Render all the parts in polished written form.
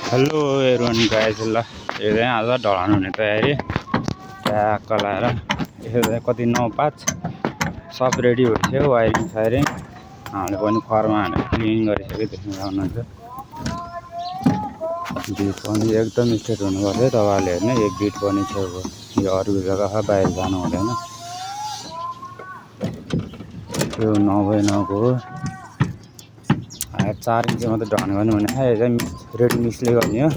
hello everyone guys ल यो चाहिँ आज ढलान हुने तयारी ट्याक्क लाएर यसो चाहिँ कति 9:05 सब रेडी भइसक्यो वायरिङ सायरिङ हामीले पनि फर्मा हानेर क्लिन गरिसक्यो देख्न सक्नुहुन्छ बिट पनि एकदम स्ट्रेट हुनुपर्छ है तपाईँहरूले हेर्ने एक बिट पनि छेउको यो अरू जग्गा छ बाहिर जानु हुँदैन यो 9/9 को 4 इन्च मात्रै ढल्ने पनि हुने यो चाहिँ रेडी मिक्सले गर्ने हो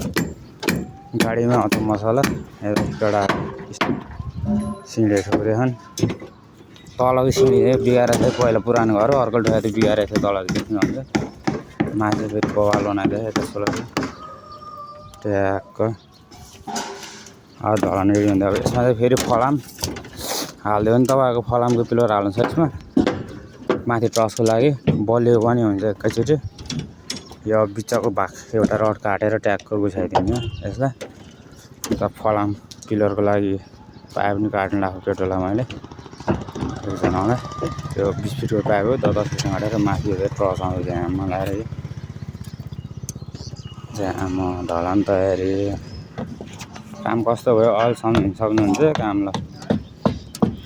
गाडीमा आउँछ मसला एउटा सिँढे ठोक्दैछन् तलको सिँढी बिगाएर चाहिँ पहिला पुरानो घर अर्को ढोका चाहिँ बिगाएर चाहिँ तल देख्नुहुन्छ माथि फेरि बवाल बनाइदिएछ त्यसको लागि ट्याक्क ढलान रेडी हुँदा अब यसमा चाहिँ फेरि फलाम हालिदियो भने तपाईँहरूको फलामको पिलर हाल्नु छ यसमा माथि टसको लागि बलियो पनि हुन्छ एकैचोटि यो बिचको भाग एउटा रड काटेर ट्याक्क गुछाइदिने यसलाई त फलाम पिलरको लागि पाइप पनि काट्नु लाग्यो पेट्रोललाई मैले एकजनालाई त्यो 20 फिटको पाइप हो 10 फिट काटेर माथि ट्रस आउँछ झ्याममा लगाएर झ्याम ढलान तयारी काम कस्तो भयो अहिलेसम्म हिँड्न सक्नुहुन्छ कामलाई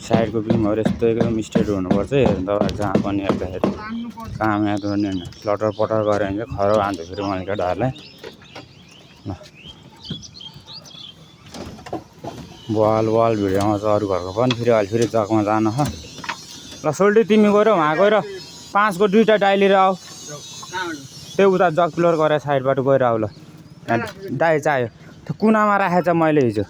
साइडको बिमहरू यस्तो एकदम स्ट्रेट हुनुपर्छ हेर्नु तपाईँ जहाँ पनि हेर्दाखेरि काम याद गर्ने होइन लटर पटर गऱ्यो भने चाहिँ खरो हान्छ फेरि मैले केटाहरूलाई ल वाल भिडियोमा चाहिँ अरू घरको पनि फेरि अहिले फेरि जगमा जानु हो ल सोल्टी तिमी गएर वहाँ गएर 5 को 2टा डाइ लिएर आऊ त्यो उता जग पिलर गरेर साइडबाट गएर आऊ ल डाइ चाहियो त्यो कुनामा राखेको छ मैले हिजो